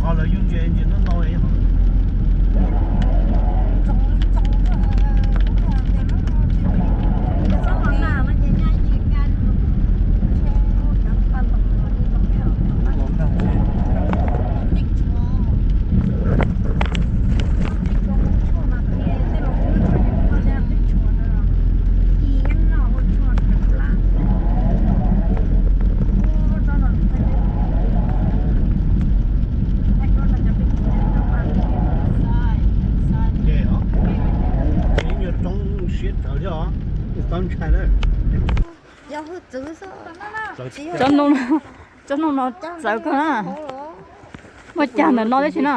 Qhov lawv yug ntses ntses no no. Ces nyuag roob siab tawv thiab os, tau ntshai lawm. Tsob ntoo no txawv kawg na. Muaj cag ntawm no tib si na.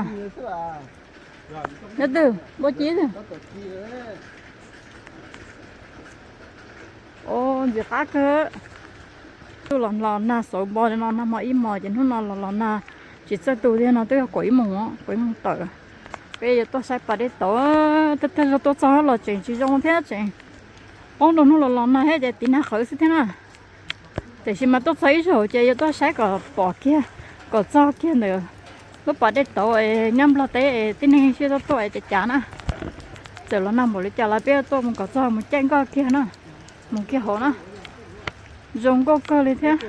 Nyob twg npua ci twg. Ntxim qab kawg. Hnub los los nag xauv npo li no, nag hmo ib hmos ces hnub no los los nag tsis txawj tu thiab no, twb yog kaum ib moos, kaum ib moos tawm. Peb yuav tuaj saib pas dej tauv, tej tag zog tuaj txog los tseem tsis zoo thiab tseem poob rau hnub los los nag thiab ces tiv nag qhawv xwb thiab na. Tiam sis mas tuaj txog ib zaug ces yuav tuaj saib kom pom kiag, kom txog kiag ntawm lub pas dej tauv es nyob Nplog teb es tib neeg siab tuaj tuaj es cas cas na. Txawm los nag npaum li cas los peb tuaj mus kom txog mus caij nkoj kiag na, mus kiag hauv na. Zoo nkauj kawg li thiab.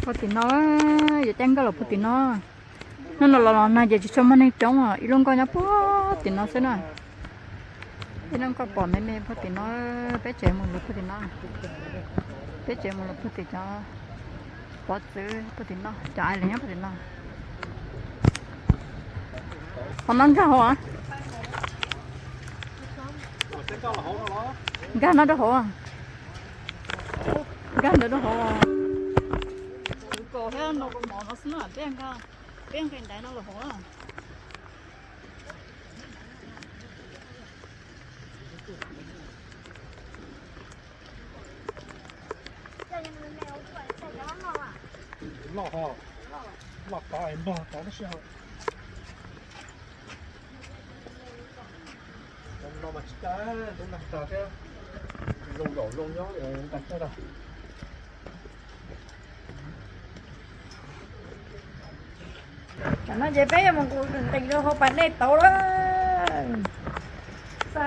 Puag tim no, yuav caij nkoj los puag tim no. Hnub no los los nag ces tsis tshua muaj neeg coob, ib lub nkoj nyob puag tim no xwb na. Ib lub nkoj pom me me puag tim no, peb tsev mus lawm puag tim no. Peb tsev mus lawm puag tim cov pov txwv puag tim no, cov ais los nyob puag tim no. Qhov no nkag hauv. Nkag no rau hauv. Nkag ntawd rau hauv. Kaus thiab no kaus mov no xwb na, peb nkag, peb nqis ntaiv no los hauv na. Loj ho, loj tod es npog tod tib si ho. No mas tsis tas, ntub nag tag thiab, zoo zaum zoo nyob nqis thiab lawm. Tam no ces peb yuav mus nqis rau hauv pas dej tauv lawm. Xa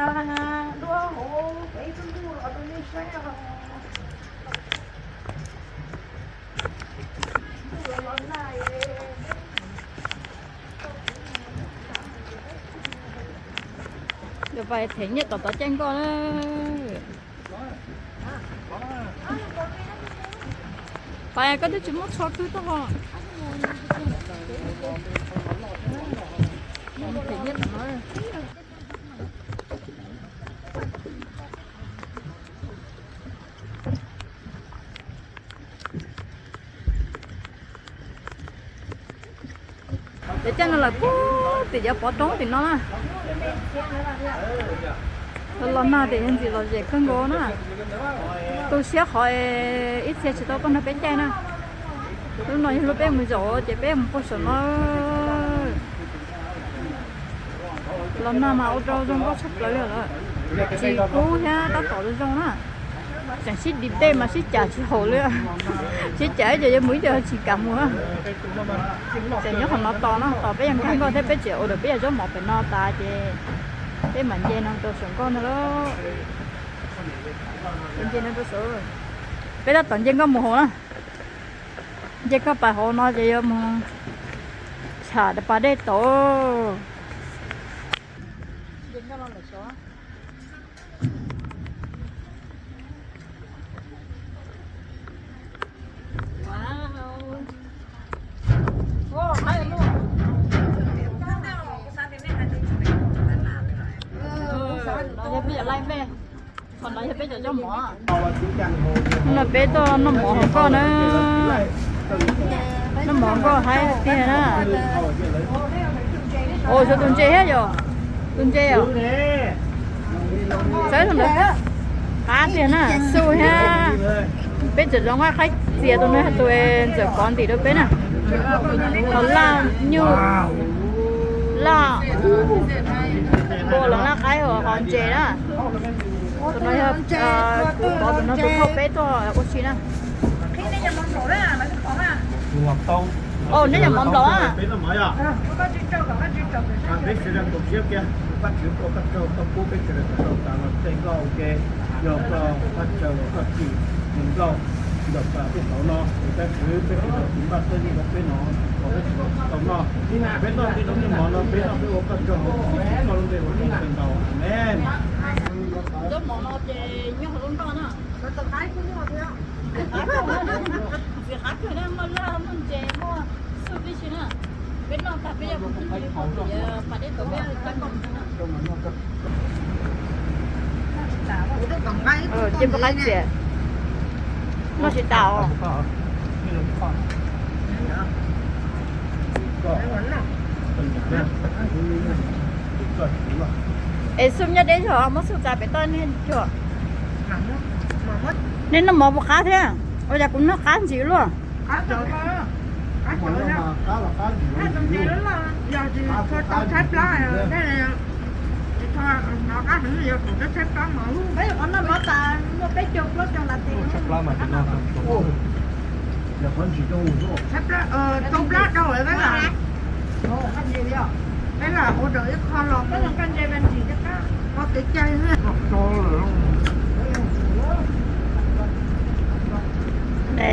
duab hauv peb ib tug ntuj los rau nej saib os. Yuav pais them nyiaj tom tod caij nkoj na. Pais koj twb tsis muab tsho twg tuaj ho. Them nyiaj tom no. Ces caij no lawm puag tim cov pov roob tim no na. Los nag ces yog ntxim lom zem kawg nkaus na. Tu siab qhov ib txhia tsis tau tuaj nrog peb caij na. Lub no yog lub peb mus zaum ces peb mus puag saum no. Los nag mas ua rau zoo nkauj tshaj plaws li lawm. Tsis kub thiab tab tom zoo zoo na. Tseem sib dim dej mas sib cam tsis haum li. Sib cam ib co yuav mus ib co tsis kam mus na. Tseem nyob qhov no tos no, tos peb yuav nkag nkoj thiab peb tseem ua dawm peb yog zaub mov pem no tas ces peb mam nce no rau saum nkoj no lauj. Nce no rau saum. Peb tab tom nce nkoj mus hauv na. Nce nkoj pas hauv no ces yuav mus tsham pas dej tauv. Hnub no peb tuaj noj mov hauv nkoj na. Noj mov hauv nkoj haib tiag na. Ua xyov tus ntse thiab yom. Tus ntse yom. Saib tus ntawd qab tiag na, xu thiab. Peb tseem zoo nqa qaib txias tus no, tus ntxawm kov ntim rau peb na. Qhov laj nyuj. Laj, npua los laj qaib hos ntses na. Tus no yog kuv tov tus no tus thauj peb tuaj ua si na. Os, neb yog mov nplaum a. Ntaub mov no ces nyob hauv lub nroj na. Ntxim qab kawg na, muaj laj muaj ntses muaj xuj tib si na. Peb noj tag peb yuav mus pw pem pas dej tod peb coj koj mus na. Cia peb qab txias, noj tsis tas os. Es xuj nyob deb zog, muab xuj txav pem toj nej cuag. Nej noj mov puas qab thiab? Ua cas kuv noj qab ntsis luaj.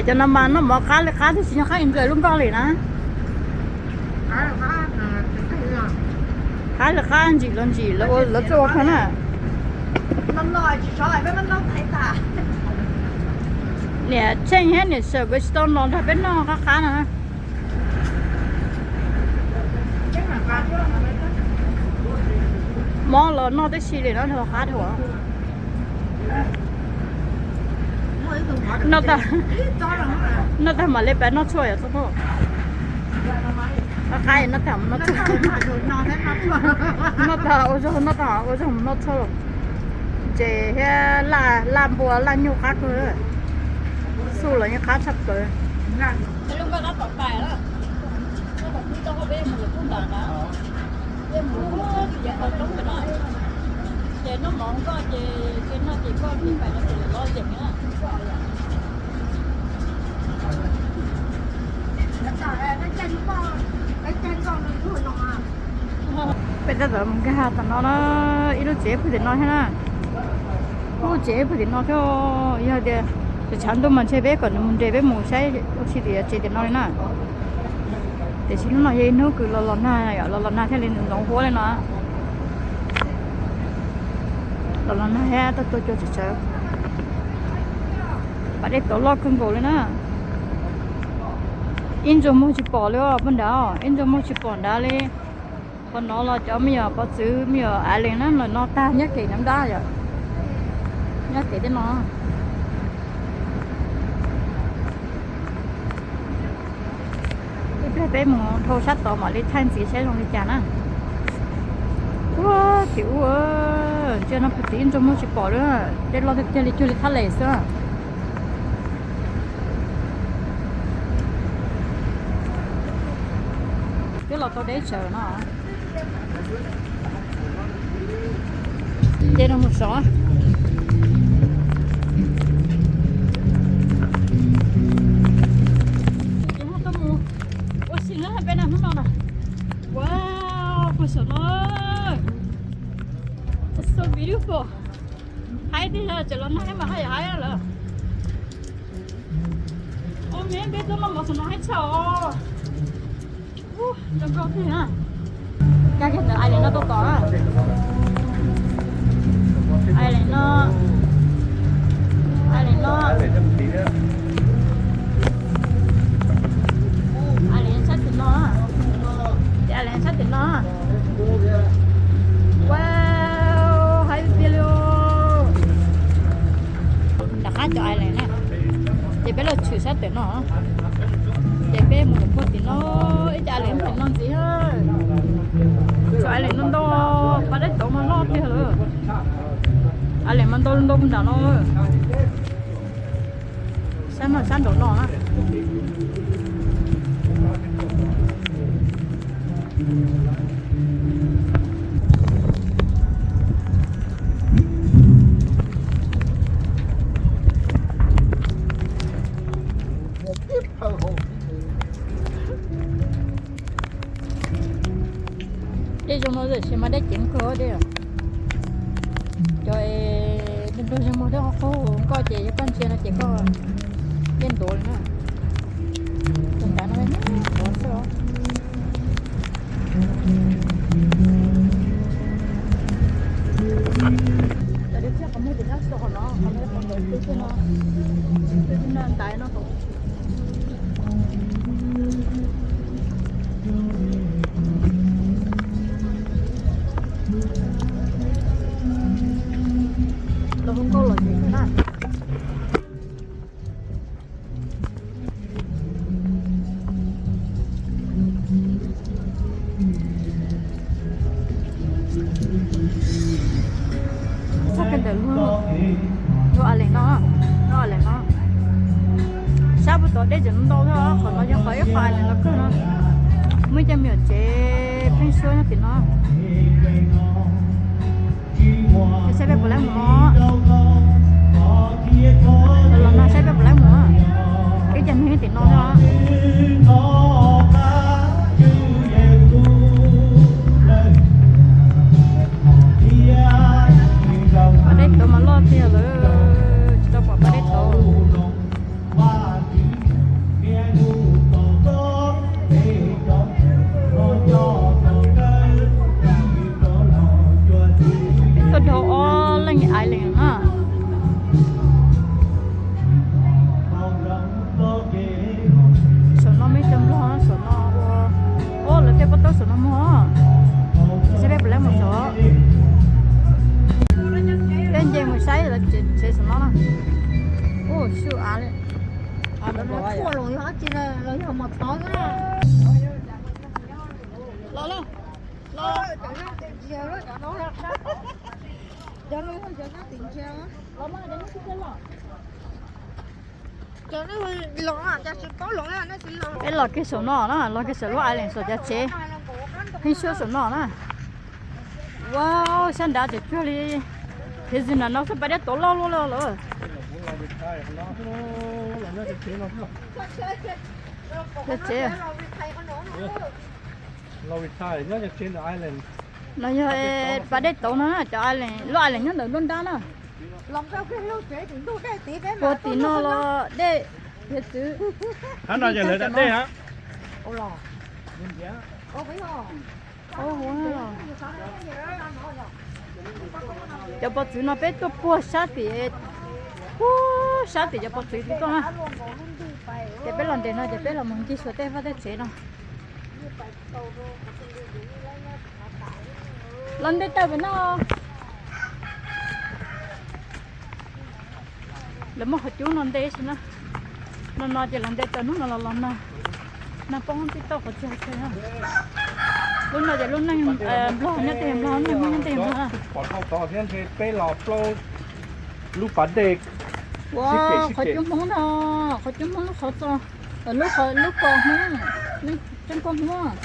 Cov no mas noj mov qab li qab tib si, nyob qab ib ntawm lub nroj li na. Qab li qab ntsim los ntsim lawv txawj ua kawg na. Niam Tsheej thiab niam Sawm nkawd tsis tau los nrog peb noj qab qab no. Mob los noj tib si li no, noj qab dhau. Noj tag mam li pab noj tshuaj yom. Qab qab noj tag, noj tag ua zog, noj tag ua zog mus noj tshuaj. Ntses thiab laj npua laj nyuj qab kawg. Xuj los yeej qab tshaj plaws. Peb tab tom mus nkag tom no na, ib lub tsev pw tim no thiab na. Lub tsev pw tim no thiab, yog tias tshav ntuj mas ntshe peb kom nws mus nres peb mus saib ua si tim tsev tim no li na. Tiam sis hnub no yog ib hnub kws los los nag yom, los los nag thiaj li ntxoov huab li no. Los los nag thiab tuaj tuaj cua tsawv tsawv. Pas dej tod loj kawg nkaus li na. Ib ntsuas muag tsis pom li os, poj nrad, ib ntsuas muag tsis pom nrad li. Qhov no los cov me nyuam pov txwv me nyuam Alex na, lawv noj tag nyob kev nrab nrab yom. Nyob kev tej no. Ib pliag peb mus dhau sab tod mam li thaij ntxiv saib zoo li cas na. Ua tim ub, ntsia no puag tim ib ntsuas muag tsis pom li, dej loj tiag tiag li cuag li thaj les xwb. Twb los tau deb tsawv no. Ces no mus sov. Ces ho tuaj mus ua si na peb na hnub no na. Wow, pug saum no. It's so beautiful. Haib tiag, tseem los nag mas haib haib lawm. Ua me peb tuaj noj mov saum no haib tshaj os. Zoo nkauj tiag na. Kag kiag ntawd Alex no tuaj tod na. Alex no, Alex no, Alex sab tim no, Alex sab tim no. Wow, haib tiag li. Nram qab cov Alex na, ces peb los tshwm sab tim no, ces peb mus puag tim no, ib co Alex tim no ntxiv. Cov Alex no ntau, pas dej tod mas loj tiag lawm. Alex mas ntau ntau nram no. Sab no sab nraum no na. Dej zoo no tiam sis mas dej ceev kawg dej. Cov nrog nrog yog muag dej qhov qaug nkoj ces yog koj ntsia no ces koj dej ntuav li na. Tus nrad no ntuav xwb os. Cov dej txiag qhov muag ces nyob tsis tau qhov no, qhov no qhov ntawd twb txiag no, twb txiag no ntais no. Los hu nkauj los tsev na. Txog kiag ntawm lub, lub island no, lub island no. Sab puag tod dej tseem ntau thiab, qhov no yog qhov ib qho island los kawg no. Muaj ib co me nyuam tsev pheeb suab nyob tim no. Saib peb puas laib mus no. Los no saib peb puas laib mus. Ib co neeg tim no thiab. Pas dej tauv mas loj tiag lawm, tsis tau pom pas dej tauv. Tuaj dhau ob leeg island na. Saum no muaj ib co nplog, saum no ua, o, lawv thiaj pab taub saum no muag. Saib peb puas laib mus saud. Peb nce mus saib lawv tsev saum no na. Ua su av li. Los, los, los. Peb los kiag saum no na, los kiag saum lub island saum cov tsev pheeb suab saum no na. Wow, sab nrad tseem cuag li, ces zim nram no xwb pas dej tauv loj luaj li lawm. Cov tsev. No yog pas dej tauv no, cov island, lub island nyob ntawm nruab nrab na. Puag tim no los dej, yog txwv. Cov pov txwv no peb tuaj puag sab tim, puag sab tim cov pov txwv tuaj na. Ces peb los nres no ces peb los mus ncig xyuas tej vaj tej tsev no. Los nte taws pem no. Lawv muaj qhov cub no nte ib si na. No no ces los nte taws hnub no los los nag, nag poob tib tauj qhov txhia chaw na. Lub no ces lub neej nplog nyob tej nplog, neej Hmoob nyob tej nplog. Pom dhau tod thiab ntshe peb los plaub lub pas dej. Qhov cub Hmoob no, qhov cub Hmoob lub qhov txos, lub, lub ko Hmoob, tseeb ko Hmoob.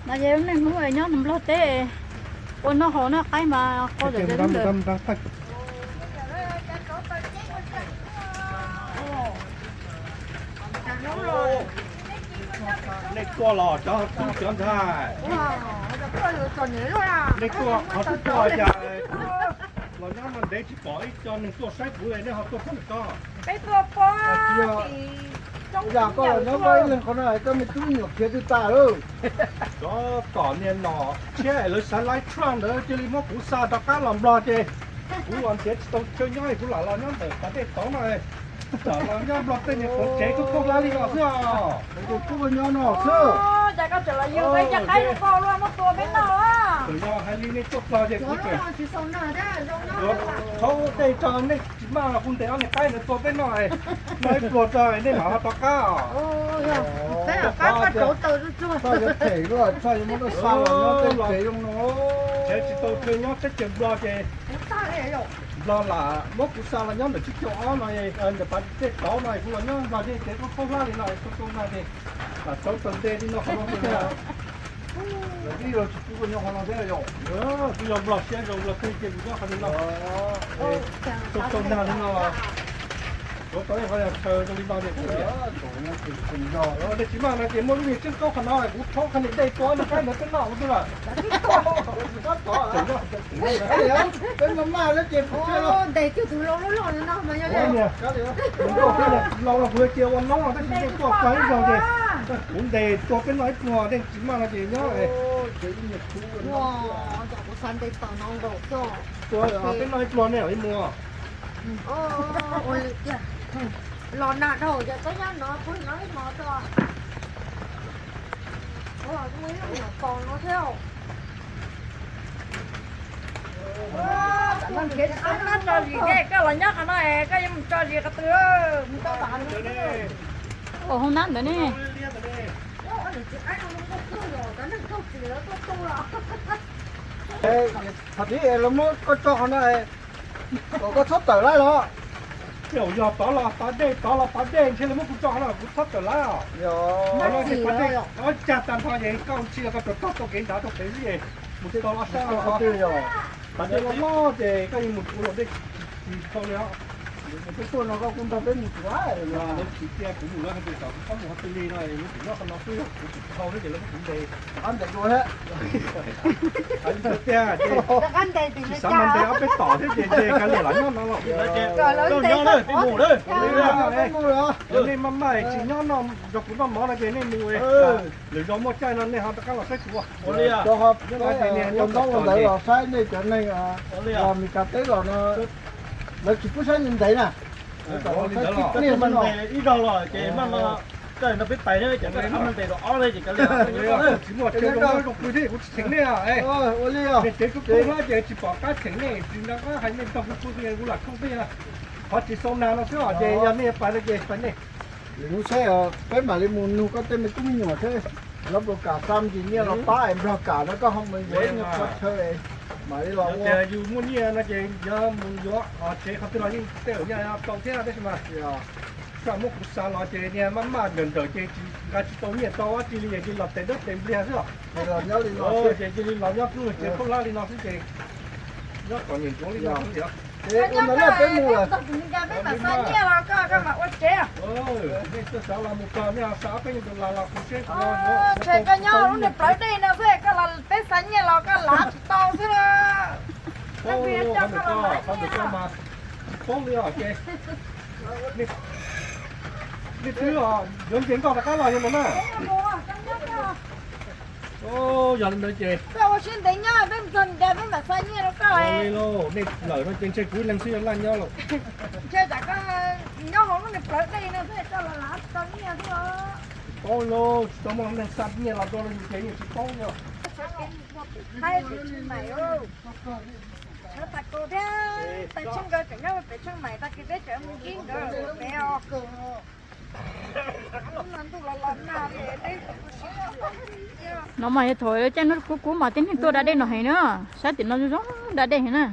No ces lub neej Hmoob nyob nplog teb, ua noj haus noj qaib mas qau ntawm ntawd. Nej tuaj los cov tub cov ntxhais, nej tuaj qhov twg tuaj cas los nyob no ntev tsis pom ib co neeg tuaj saib kuv li, nej ho tuaj pom tso. Peb tuaj pom. Yog koj los nyob koj ib leeg qhov no koj me tub me nyuam khiav twg tas lawm. Cov tom niag nom tshiab lawv xav laib Trump ntawd cia li muab kuv xa rov qab los Nplog ces kuv los nrhiav tsis tau chaw nyob kuv lam los nyob ntawm pas dej tauv no. Los nyob Nplog tej niag qhov tsev kub kub hlab li no xwb os. Kuv nyob no xwb. Tseem yog hais li nej tuaj txog ces kuv tseem thaub dej tso nej tsis maj los kuv ntes ob niag qaib ntawd tua peb noj, noj ib pluag tso nej mam ho rov qab os. Txhob yuav them, txhob yuav muab tuaj xa los nyob tej tsev zoo no. Tsev tsis tau chaw nyob teb chaws Nplog ces Nplog lam muab kuv xa los nyob ntawm tsib caug ob no, ntawm pas dej tauv no kuv los nyob Nplog tej tsev kub kub hlab li no, tau tau nag ces lam tsaub taw ntej li no qhov no. Lawv twb yog tsis pub kuv nyob qhov no thiab yom. Kuv yog Nplog siab zoo Nplog twg ces kuv nyob qhov no. Tau tau nag li no los Tuav tau ib qho yog chaw zoo li no ces, nej tsis maj no ces muaj lub niag tseeb kaub qhov no kuv rhaub qhov niag dej tua no saib ntawd peb noj ua twg lawm. Peb maj maj lawm ces kuv ntes kiag tus lau loj loj no no mas yog li. Tus nkauj thiab niag lau no kuv cia ua noob no tab sis nej tuaj pab ib zaug ces kuv ntes tua peb noj ib pluag, nej tsis maj no ces nyob. Ua, kuv xav ntes tawm no nkaus xwb. Tua peb noj ib pluag nej ib muag. Ua lwm tiag. Los nag dhau ces peb nyob no pw no ib hmo tso. Ua, muaj ib lub nyuam pos no thiab. Koj tso zis, koj los nyob qhov no es koj yuav mus tso zis qhov twg? Mus tau tom hauv no. Ua hoob nab ntawd ne. Thaum ntawd los muab koj tso qhov no kom koj txhob tawm lawm los? Yog, yog tod los pas dej, tod los pas dej ntshe lawv muab kuv tso qhov no kuv txhob tawm lawm. Yog, cag tag nrho ces koj ua tsi los koj rov tog tau kev nrad rau pem xwb es mus tau ob sab qhov twg. Pas dej loj loj ces koj yuav mus ua luam dej tsis tau li os. Mus tuaj no koj kuj nrog peb mus tsis tau. Lawv tsis cia kuv mus lawm hais tias kom kuv txhob mus qhov twg li no, kuv tseem nyob qhov no xwb, kuv tsis tau thiab ces lawv muab kuv ntes. Rov qab ntes dua thiab. Tiag ces tsis xav mas ntes ob peb tom thiab ces ntshe kav liam los nyob no los. Nyob na, peb mus na. Nej maj maj tsis nyob no, nrog kuv noj mov no ces nej mus. Lwm zaus muaj caij no nej ho rov qab los saib kuv. Ua li os. Nyob no ces niag nyob tom ntawd los saib nej cov neeg Meskas teb los no, lawv tsis pub saib ntev na. Ib zaug los ces maj no, koj no peb pais na, ces koj rov qab ntes zaum ob na ces kav liam. Tsis muaj chaw zoo pw thiab kuv tsis cheem nej. Ua li os, tsev kub kub hlob ces tsis pom qab cheem nej, tsis nco qab hais nej tag kuv kuv lam khooj peb. Qhov tsis xau nag no xwb os, ces yog nej pais no ces pais nej. Lwm hnub saib peb mam li mus nug koj tej me tub me nyuam seb lawv puas kam xa me ntsis nyiaj los pab es nplog kam no koj ho mus yuav ib nyuag qhov chaw mam li los ua. Yus muaj nyiaj no ces yog mus yuav tsev qhov twg los yeej tej zaum nyiaj tau thiab tab sis mas koj muab kuv xa los ces niag maj maj nrawm nrawm ces nqa tsis tau nyiaj tau dab tsi li ces cia li los tes dawb tes npliag xwb os. Ces cia li los nyob tub tsev khaub hlab li no xwb ces nyob kom nyiam ntsuav li no xwb. Peb mus lawm. Peb mas xa nyiaj los koj, koj mam ua tsev. Nej twb xav los mus txog nej xa ob peb nyuag tus las los kuv seb kuv. Ntshe koj nyob lub niag plawv dej no xwb, koj los peb xa nyiaj los koj lav tsis tau xwb. Qhov ntawm koj mas tsis paub li os ces nej twb yuav nce nkoj rov qab los yog no na. Yog li ntawd ces koj ua siab ntev nyob, peb mus txog nrad peb mam xa nyiaj rau koj. Li lauj, nej lawm no ces ntshe kuv ib leeg xwb yuav laj nyob lauj. Ntshe tsam koj nyob hauv lub niag plawv dej no xwb koj los lav tsis tau nyiaj xwb os. Tsis paub lauj, tsis tau muaj neeg xa nyiaj los rau yus ces yeej tsis paub li os. Hais tias tsis maim, sawv tas kaus thiab tais tsheej nkawd tseem nyob pem tsheej maim tag kis peb tseem mus ntsib nkawd ua pem os. No mas yog thaum caij hnub kub kub mas tib neeg tuaj da dej no heev na, saib tim no zoo zoo da dej heev na.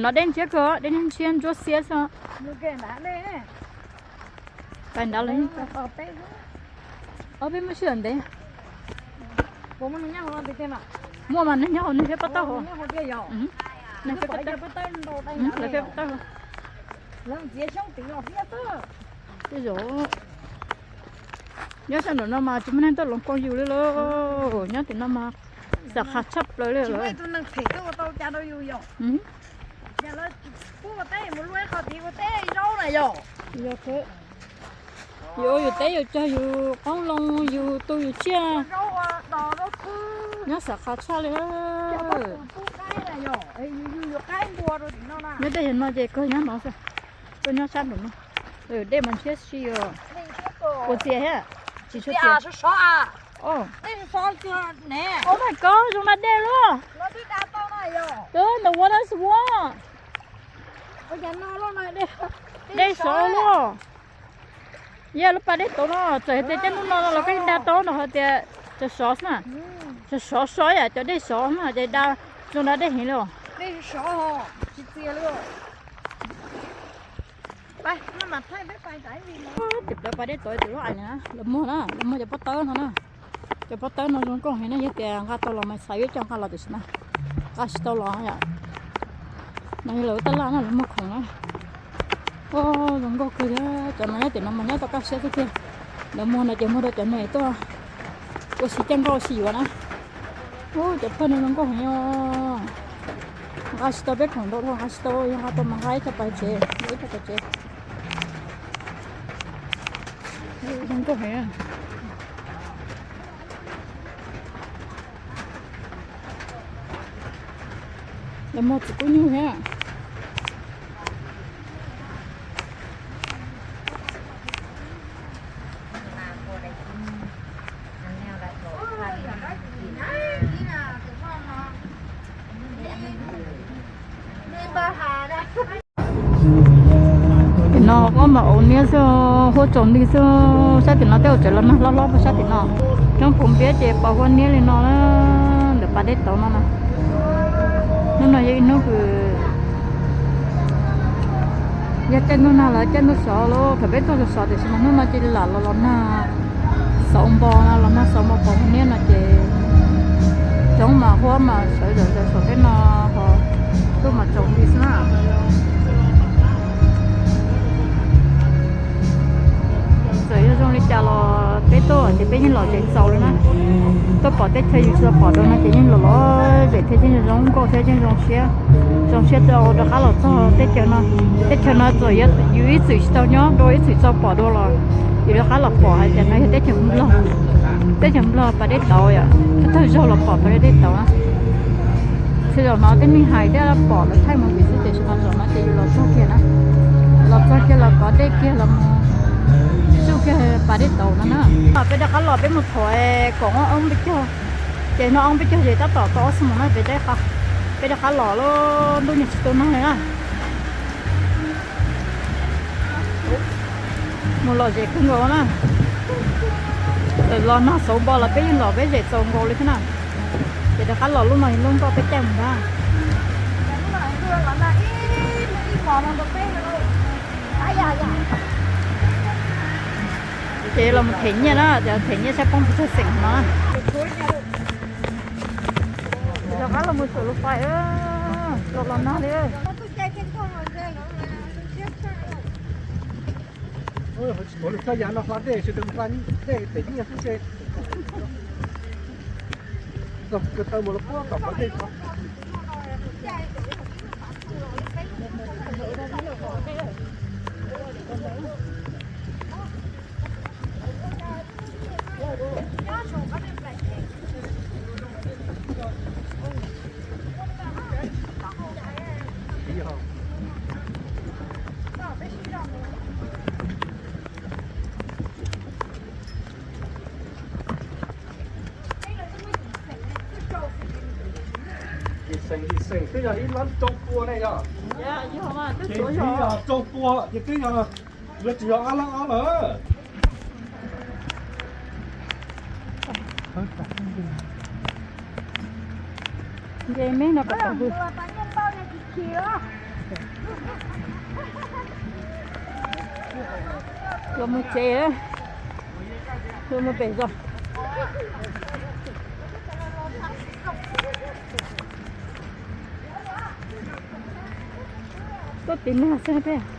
No dej ntshiab kawg, dej ntshiab ntsuab xiab xwb. Pais nrad los. Ob peb muaj sij hawm ntev. Muaj mas neeg nyob hauv, neeg thiab pob tawb hauv. Neeg thiab pob tawb. Lawv thiab pob tawb hauv. Tej zaum nyob sab nraum no mas tsis muaj neeg tuaj loov koom yus li lauj. Nyob tim no mas xam qhas tshaj plaws li lawm. Yus ua yus teb yus cog yus qoob loo yus tu yus tsiaj. Nyob xam qhas tshaj li. Nyob dej no ces kawg nyob no xwb. Tuaj nyob sab nraum no. Dej mas ntshiab si os. Puas txias thiab? Tsis tshua txias. Oh my god, zoo da dej luaj. The water is warm. Dej sov luaj. Yog lub pas dej tauv no txawm hais tias caij hnub no los koj yeej da tau no hais tias cov sov xwb na. Cov sov sov yam cov dej sov na ces da zoo da dej heev li os. Tim plaws pas dej tauv tim lub ais na, lawv muag na, lawv muag cov pob tawb no na. Cov pob tawb no zoo nkauj heev na, yog tias nqa tau los mas xav yuav coj nqa los tiam sis na nqa tsis tau los yom. No yog lawv tab laj na, lawv muag khoom na. Ua zoo nkauj kawg thiab, cov no nyob tim no mas nyob tau kaj siab tiag tiag. Lawv muag no ces muag rau cov neeg tuaj ua si caij nkoj ua si yuav na. Ua cov phaj no zoo nkauj heev os. Nqa tsis tau peb khoom ntau dhau, nqa tsis tau, yog nqa tau mas nqa ib co pais tsev, ib co pais tsev. Zoo nkauj heev. Lawv muag txiv kub nyuj thiab. Tim no ob mas au niab xwb, huab tsaus nti xwb. Sab tim no tej zaum tseem los nag hlob hlob puag sab tim no. Coob puv npiab ces pos huab niab li no na, ntawm pas dej tauv no na. Hnub no yog ib hnub kws yog caij ntuj nag los caij ntuj sov los thaum peb tuaj sov sov tiam sis mas hnub no cia li lam los los nag xauv npo no, los nag xauv npo pos huab niab no ces coob mas huab mas sawv zom zaws saum teb no ho ntuj mas tsaus nti xwb na. Txawm yog zoo li cas los peb tuaj ces peb yeej lom zem txaus li na. Tuaj pom teb chaws yus tsis tau pom dua no ces yeej lom lom zem thiab yeej zoo nkauj thiab yeej zoo siab. Zoo siab rau rov qab los txog teb chaws no. Teb chaws no txawm yus ib txwm tsis tau nyob dua ib txwm tsis tau pom dua los yus rov qab los pom hais tias no yog teb chaws Nplog. Teb chaws Nplog pas dej tauv yom, thawj thawj zaug los pom pas dej tauv na. Txhua zaum hnov tej neeg hais thiab pom lawv thaij mus vim xwb tiam sis mas zaum no ces yus los txog kiag na, los txog kiag los kov dej kiag los mus tsuj kiag pas dej tauv no na. Peb rov qab los peb mus thov kom ob peb caug, ces no ob peb caug ces tab tom tau ob xuab moos no peb rov qab, peb rov qab los lub ntuj nyuag tsis tu nag li na. Mus lom zem kawg nkaus na. Txawm los nag xauv npo los peb yeej lom peb zem txaus nkaus li thiab na. Ces rov qab los lub no lub nkoj peb caij mus na. Ces los them nyiaj na, them nyiaj saib poob pes tsawg xeem no. Rov qab los mus saum lub pais, los los nag li. Ua li txoj yam no hla dej sawv daws hla dej them nyiaj xwb ces. Txog ko taw mus los puag tom qhov dej ko. Xeem xeem twb yog ib lab rau pua ne yog. Ces twb yog rau pua ces twb yog yuav tsis yog ob lab ob lawm. Nce me no kom tau hws. Los mus tsev, los mus pem zos. Tuaj tiv nag xwb peb.